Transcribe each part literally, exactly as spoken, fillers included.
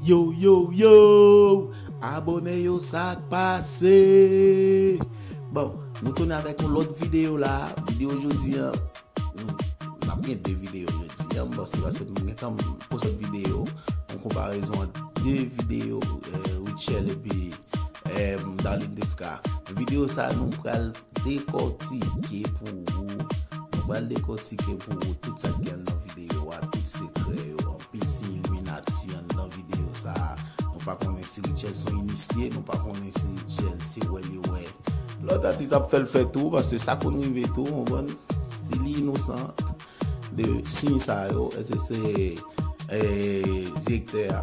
Yo, yo, yo! Abòne yo, sa k pase? Bon, nou tounen avèk yon lòt videyo la. Videyo jodi an, nou, n ap gen de videyo jodi an. M panse paske nou gentan poste videyo, yon konparezon ant de videyo, eh, Rutshelle epi, eh, Darline Desca. Videyo sa, nou pral dekòtike pou ou. Nou pral dekòtike pou ou tout sa k gen nan videyo a, tout sekrè yo, anpil siy Illuminati anndan videyo sa a. Nou pa konnen si Rutshelle se yon inisye, nou pa konnen si Rutshelle se wè li wè lòt atis ap fè l fè tou, paske sa konn rive tou, w konprann? Si li inosan de siy sa yo, èske se, eh, direktè a,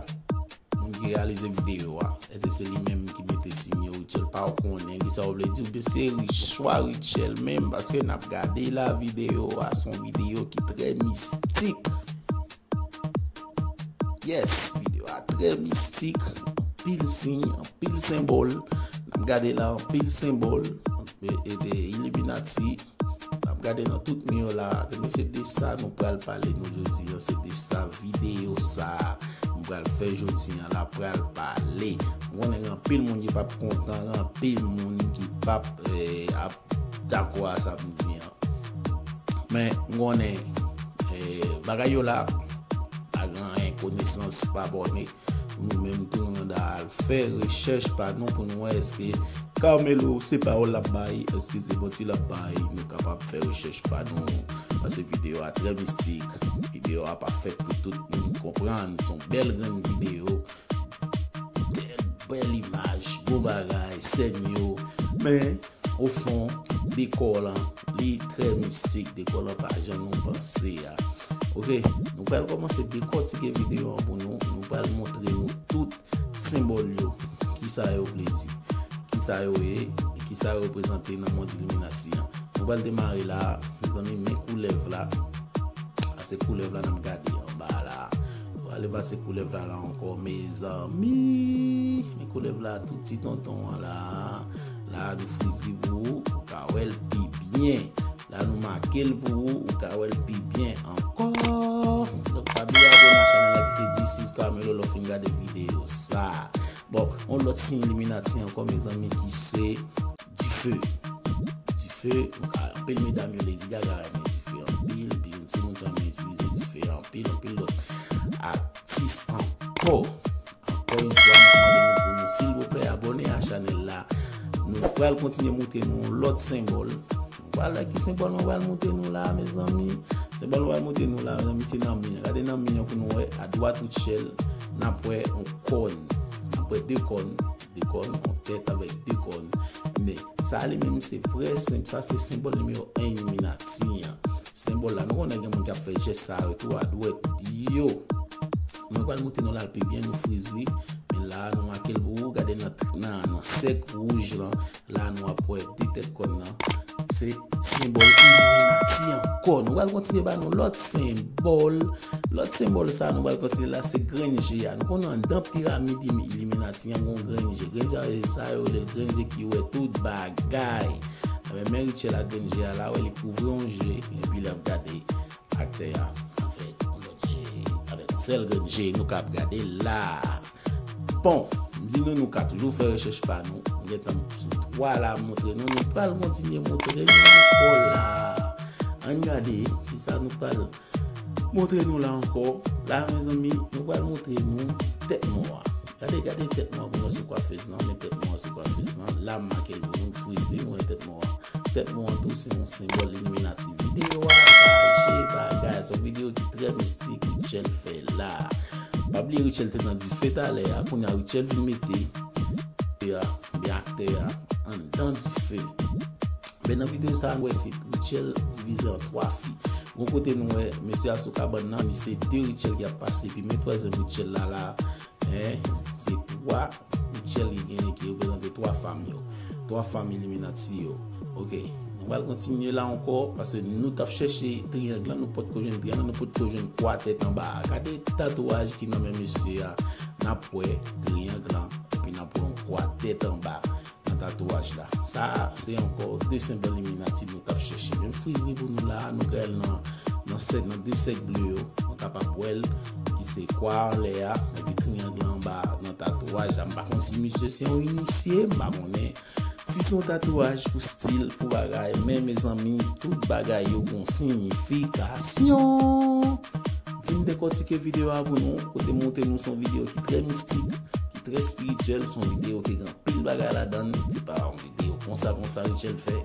moun ki reyalize videyo a, èske se li menm ki mete siy yo? Rutshelle pa konnen, kisa w vle di? Oubyen se Rich-, swa Rutshelle menm, paske n ap gade la videyo a, se yon videyo ki trè mistik. Yes, videyo a trè mistik, anpil siy, anpil senbòl. N ap gade la, anpil senbòl, e, e, de Illuminati. N ap gade nan tout mi yo la. Men se de sa nou pral pale nou jodi an. Se de sa videyo sa nou pral fè jodi an la pral pale. M konnen gen anpil moun ki p ap kontan, gen anpil moun ki p ap, eh, ap dakò a sa m di an. Men m konnen, eh, bagay yo la, pa gen anyen, konesans pa bòne. Nou menm tou, nou manda al fè rechèch pa nou pou nou wè èske Carmelo se pawòl l ap bay, èske se manti l ap bay, nou kapab fè rechèch pa nou. Paske videyo a trè mistik, videyo a pa fèt pou tout moun konprann, se yon bèl grenn videyo, bèl imaj, bon bagay, sèn yo, men o fon, dekò lan, li trè mistik, dekò lan pa jan nou panse a. Oke, nou pral kòmanse dekòtike videyo an pou nou, nou pral montre nou tout senbòl yo, kisa yo vle di, kisa yo ye, e kisa yo reprezante nan mond Illuminati an. Nou pral demare la, mezanmi, men koulèv la, a se koulèv la n ap gade anba la. Nou ale pase koulèv la la ankò, mezanmi, men koulèv la tou ti tonton an la. La nou friz li pou ou, ou ka wè l pi byen. La nou make l pou ou, ou ka wè l pi byen ankò. Donk, pa bliye abòne a chanèl la ki se This is Carmelo lè w fin gade videyo sa. Bon, yon lòt siy Illuminati ankò, mezanmi, ki se dife. Dife, nou ka, anpil medam yo, Lady Gaga renmen dife anpil, Beyoncé, moun sa renmen itilize dife anpil, anpil lòt atis ankò. Ankò yon fwa, m ap mande nou pou nou, silvouplè, abòne a chanèl la. Nou pral kontinye montre nou yon lòt senbòl. Nou pral wè ki senbòl mwen pral montre nou la, mezanmi. Senbòl mwen pral montre nou la, mezanmi, se nan mi an. Gade nan mi an pou nou wè, adwat Rutshelle, n ap wè yon kòn. N ap wè de kòn, de kòn, yon tèt avèk de kòn. Men, sa li menm se vrè senp, sa se senbòl nimewo en Illuminati an. Senbòl la, nou konnen gen moun k ap fè jès sa yo tou, adwèt yo. Mwen pral montre nou la l pi byen, nou friz li. Men la, nou make l pou ou, gade nan, nan, nan sèk wouj lan. La, nou ap wè de tèt kòn nan. Se senbòl Illuminati ankò. Nou pral kontinye ba nou lòt senbòl. Lòt senbòl sa, nou pral kontinye la, se grenn je a. Nou konnen anndan piramid Illuminati an, gen yon grenn je. Grenn je a, sa yo rele l grenn je ki wè tout bagay. Ebyen, men Rutshelle ak grenn je a la, wè li kouvri yon je, epi l ap gade aktè a avèk yon lòt je, avèk yon sèl grenn je, nou ka ap gade la. Bon, m di nou, nou ka toujou fè rechèch pa nou. M gentan sou twa la, m montre nou, nou pral kontinye montre nou ankò la. Ann gade kisa nou pral montre nou la ankò. La, mezanmi, nou pral montre nou tèt mò a. Gade, gade tèt mò a, pou nou se kwafèz lan, men tèt mò a se kwafèz lan. La, m make l pou nou, friz li, nou wè tèt mò a. Tèt mò an tou se yon senbòl Illuminati. Videyo a chaje bagay, se yon videyo ki trè mistik Rutshelle fè la. Pa bliye Rutshelle te nan dife talè a, kounye a Rutshelle vin mete a, oubyen aktè a, anndan dife. Men nan videyo sa a, nou wè se Rutshelle divize an twa fi. Gon kote nou wè mesye a sou kabann nan, li se de Rutshelle ki ap pase, epi men twazyèm Rutshelle la la, en, se twa Rutshelle ki genyen ki reprezante twa fanm yo. Twa fanm Illuminati yo. Oke. Nou pral kontinye la ankò, paske nou t ap chèche triyang lan, nou potko jwenn triyang lan, nou potko jwenn kwa tèt anba a. Gade tatouaj ki nan men mesye a. N ap wè triyang lan, epi n ap wè yon kwa tèt anba nan tatouaj la. Sa a, se ankò de senbòl Illuminati nou t ap chèche. Men friz li pou nou la, nou ka al nan, nan sèk, nan de sèk ble yo. Nou kapab wè l, ki se kwa anlè a, epi triyang lan anba tatouaj la. M pa konn si misye se yon inisye, m pa konnen si se yon tatouaj pou stil, pou bagay, men mezanmi, tout bagay yo gon siyifikasyon. M vin dekòtike videyo a pou nou, kote m montre nou se yon videyo ki trè mistik, ki trè espirityèl, se yon videyo ki gen anpil bagay ladan l, se pa yon videyo konsa konsa Rutshelle fè.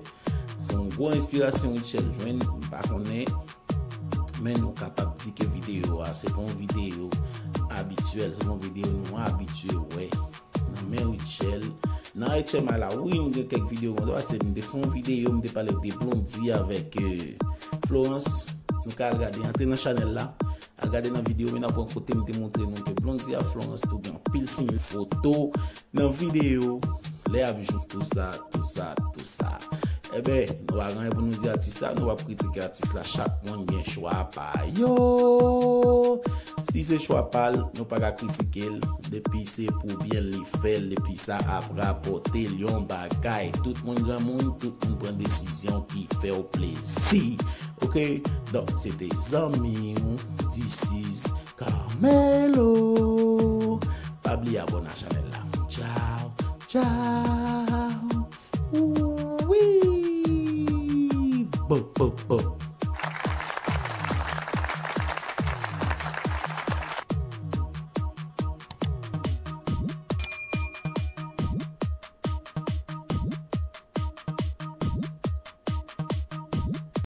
Se yon gwo enspirasyon Rutshelle jwenn, m pa konnen, men nou kapab di ke videyo a se pa yon videyo abityèl, se pa yon videyo nou abitye wè nan men Rutshelle. Nan H M I la, wi, m gen kèk videyo konsa, paske m te fè yon videyo, m te pale de Blondy avèk euh, Florence. Nou ka al gade, antre nan chanèl la, al gade nan videyo, men n ap wè kote m te montre nou ke Blondy ak Florence tou gen anpil siy foto nan videyo. Lè y ap jouk tou sa, tou sa, tou sa. Eben, nou pa gen anyen pou nou di atis la, nou p ap kritike atis la, chak moun gen chwa pa yo. Si se chwa pa l, nou pa ka kritike l. Depi se pou byen l li fè l, depi sa ap rapòte l yon bagay. Tout moun granmoun, tout moun pran desizyon ki fè w plezi. Oke? Donk, se te zanmi w, This is Carmelo. Pa bliye abòne a chanèl la. Tchaw, tchaw. Wi. Bo, bo, bo.